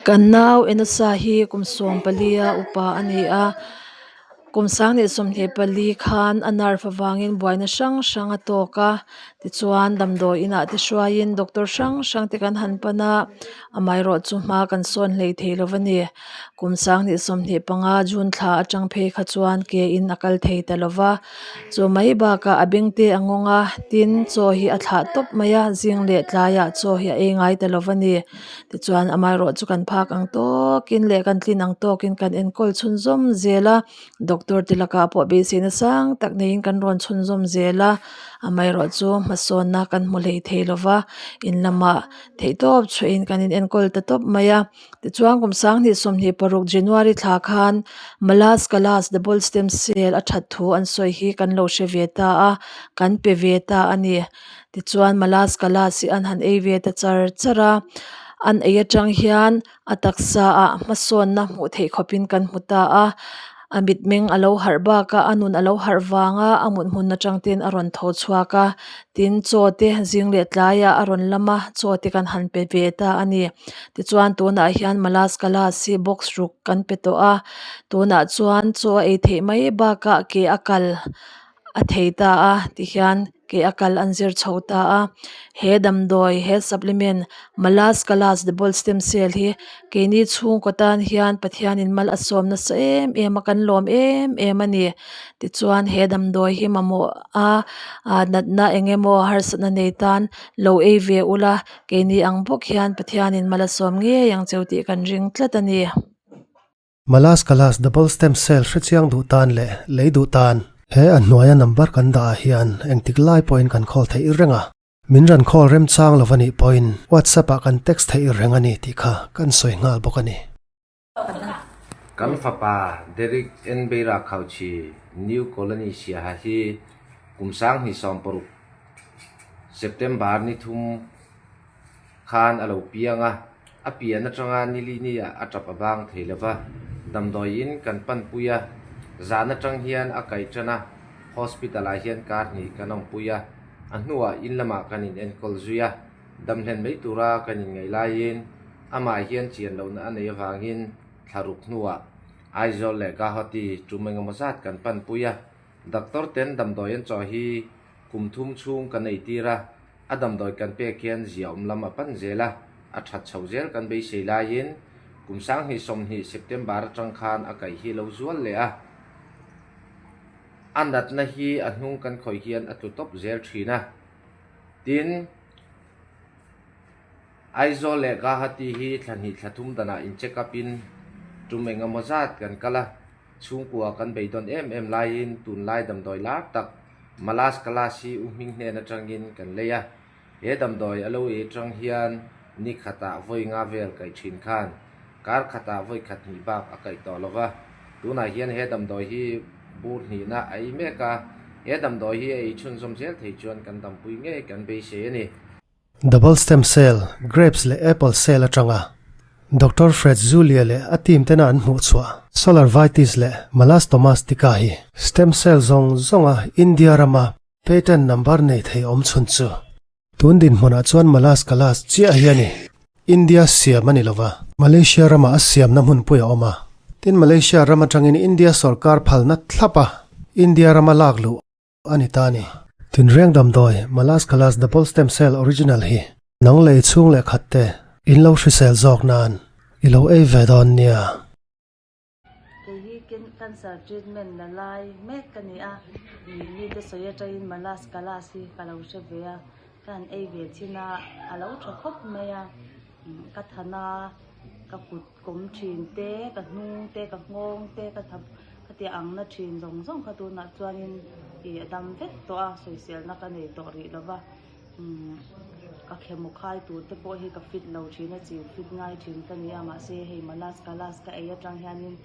Kan nau Enosa hi kum 14 a upa a ni a, kum 2024 khan a nerve avangin buaina hrang hrang a tawk a, tichuan damdawi inah te hruaiin doctor hrang hrang te kan han pan a, amaherawhchu hma kan sawn hlei thei lo a ni. Kum 2025 June thla atang phei kha chuan ke in a kal thei ta lo va. Chu mai bakah a beng te a ngawng a, tin chaw hi a thlah tawp mai a, zing leh tlaiah chaw hi a ei ngai ta lo va ni. Tichuan amaherawh chu kan phak ang tawkin leh kan tlin ang tawkin kan enkawl chhunzawm zel a, doctor te lakah pawh beiseina sang tak neiin kan rawn chhunzawm zel a, amaherawh chu hmasawnna kan hmu hlei thei lo va, in lamah theihtawp chhuahin kan in enkawl ta tawp mai a. Tichuan kum 2026 January thla khan Malas Kalas Double Stem Cell a that thu an sawi hi kan lo hre ve ta a, kan pe ve ta a ni. Tichuan Malas Kalas hi an han ei ve ta char char a, an ei atang hian a taksa ah hmasawnna hmuh theih khawpin kan hmu ta a. A mitmeng a lo harh bak a, a nun a lo harh vang a, a mut hmun atang ten a rawn tho chhuak a, tin chaw te zing leh tlaiah a rawn lam a, chaw te kan han pe ve ta a ni. Tichuan tunah hian Malas Kalas hi box ruk kan pe tawh a, tunah chuan chaw a ei theih mai bakah ke a kal a thei ta a tihian ke a kal an zir chho ta a he damdawi he supplement Malas Kalas double stem cell hi keini chhungkaw tan hian Pathianin mal a sawm nasa em em a kan lawm em em a ni tichuan he damdawi hi mamawh a ah natna eng emaw harsatna nei tan lo ei ve ula keini ang bawk hian Pathianin mal a sawm ngei ang cheu tih kan ring tlat a ni. Malas Kalas Double Stem Cell hrechiang duh tan leh lei duh tan. He a hnuaia number kan dah ah hian engtik lai pawhin kan call theih reng a, min rawn call remchang lo anih pawhin WhatsApp ah kan text theih reng a ni tih kha kan sawi nghal bawk a ni. Kan fapa Derek N. Beira Khauchhi, New Colony Siaha hi kum 2016 September ni thum khan a lo piang a, a pian atanga nilini ah a tap a bang thei lova, damdawiin kan panpui a, zan atang hian a kaih tan a, hospital ah hian kar hnih kan awmpui a, a hnuah in lamah kan in enkawl zui a, damhlen mai tura kan in ngaih laiin amah hian chian lohna a neih avangin thlaruk hnuah Aizawl leh Guwahati tum engemaw zat kan panpui a, doctor ten damdawi an chawh hi kum thum chhung kan eitir a, A damdawi kan pek hian ziaawm lam a pan zel a, a that chhoh zel kan beisei laiin kum 2020 September atang khan a kaih hi lo zual leh a, a natna hi a hnung kan khawih hian a tlu tawp zel thin a. Tin, Aizawl leh Guwahati hi thla hnih thla thum danah in check up in tum eng emaw zat kan kal a, chhungkua kan beidawn em em laiin tunlai damdawi lar tak Malas Kalas hi U Hming hnen atangin kan lei a, he damdawi a lo ei atang hian ni khatah vawi nga vel kaih thin khan kar khatah vawi khat hnih bak a kaih tawh lo va, tunah hian he damdawi hi bur hnihna a ei mek a, he damdawi hi a ei chhunzawm zel thei chuan kan dampui ngei kan beisei a ni. Double stem cell, grapes leh apple cell atanga Doctor Fred Zulia leh a team tena an hmuh chhuah Solar Vitis leh Malastomas tika hi stem cell zawng zawnga India rama patent number nei thei awm chhun chu tun dinhmunah chuan Malas Kalas chiah hi a ni. India siam a ni lova, Malaysia rama a siamna hmunpui a awm a, tin Malaysia ram atangin India sorkar phalna thlap a India rama lak luh a ni ta a ni. Tinreng damdawi Malas Kalas Double Stem Cell Original hi nang lei chhung leh khat te in lo hrisel zawk nan i lo ei ve dawn nia. Kei hi cancer treatment la lai mek ka ni a, mite sawi atangin Malas Kalas hi ka lo hre ve a, ka han ei ve thin a, a lo tha khawp mai a, ka than a, ka kut kawm thin te, ka hnung te, ka nghawng te, ka tha ka ti ang na thin zawng zawng kha tunah chuanin ih a dam vek tawh a, sawiselna ka nei tawh rih lo va, umm ka khemaw khai tur te pawh hi ka fit lo thin a, chiu fit ngai thin ka ni a, mahse hei malas kalas ka ei atang hianin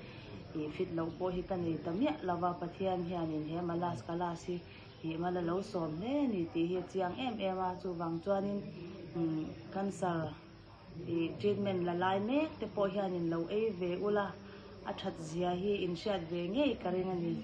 ih fit loh pawh hi ka nei ta miah lo va, Pathian hianin he malas kalas hi ih mal a lo sawm hle a ni tih hi a chiang em em a, chuvang chuanin umm cancer. Ih treatment la lai mek te pawh hianin lo ei ve ula, a that zia hi in hriat ve ngei ka ring a ni.